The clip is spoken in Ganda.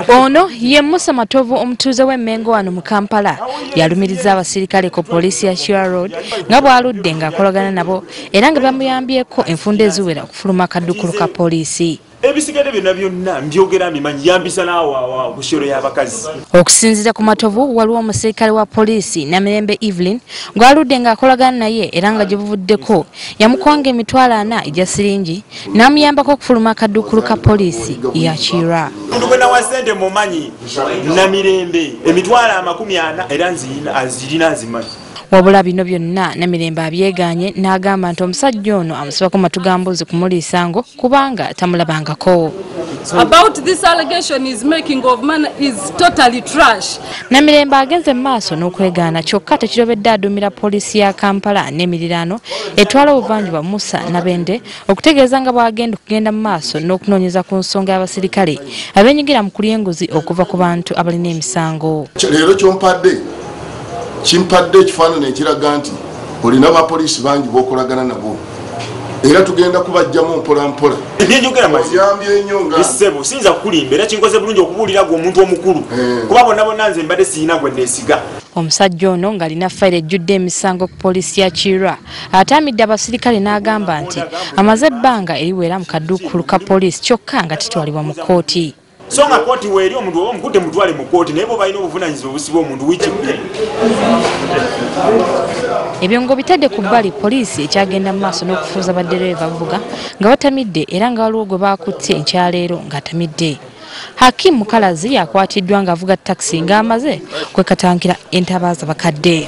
Ono ye Musa Matovu, omutuuze w'Emmengo wano mu Kampala, yalumiriza abasirikale ku poliisi ya Kira Road nga bw'aludde ng'akolagana nabo era nga bamuyambyeko enfunda eziwera okufuluma akaddukulu ka poliisi. Ebisigadde byonna byonna mbyogera mbimanyi, yambisa n'awaawa ku kyolo y'abakazi. Okusinziira ku Matovu, waliwo omusirikale wa poliisi Namirembe Evelyn gw'aludde ng'akolagana naye era nga gye buvuddeko yamukwanga 40,000 egya siringi n'amuyambako okufuluma akaddukulu ka poliisi ya Kira. Omuntu gwe nawa ssente mumanyi, Namirembe 40,000 era azirina azimanyi. Wabula bino byonna Namirembe abyegaanye n'agamba nti omusajja ono amusibako matu ga mbuzi kumuliisa ngo kubanga tamulabangako. About this allegation is making of money is totally trash. Namirembe agenze mu maaso n'okwegaana, kyokka tekirobedde aduumira poliisi ya Kampala n'emiriraano etwala obuvanjuba Musa Nabende okutegeeza nga bw'agenda okugenda mu maaso n'okunoonyeza ku nsonga y'abasirikale abeenyigira mu kulya enguzi okuva ku bantu abalina emisango. Leero kyompadde kimpadde ekifaananyi ekiraga nti olina abapoliisi bangi b'okolagana nabo era tugenda kubajjamu mpola mpola. Ebyenjogera mazima. Oyambye nnyo nga Ssebo, siyinza kukulimba era kinkoze bulungi okubuulira gwe omuntu omukulu. Kuba bonna bonna nze mbadde siyina gwe neesiga. Omusajja ono ng'alina fayiro ejjudde emisango ku poliisi ya Kira ataamidde abasirikale n'agamba nti amaze ebbanga eriwera mu kaduukulu ka poliisi kyokka nga titwalibwa mu kkooti. So nga kkooti weeri omuntu oba omukutte mutwale mu kkooti, naye bo balina obuvunaanyizibwa obusiba omuntu wiiki bbiri. Ebyo ng'obitadde ku bbali, poliisi ekyagenda mu maaso n'okufuuza baddereeva bavuga nga batamidde era nga waliwo gwe baakutte enkyaleero ng'atamidde. Hakim Mukalazi yakwatiddwa ng'avuga takisi ng'amaze kwekatankira entabaaza bakadde.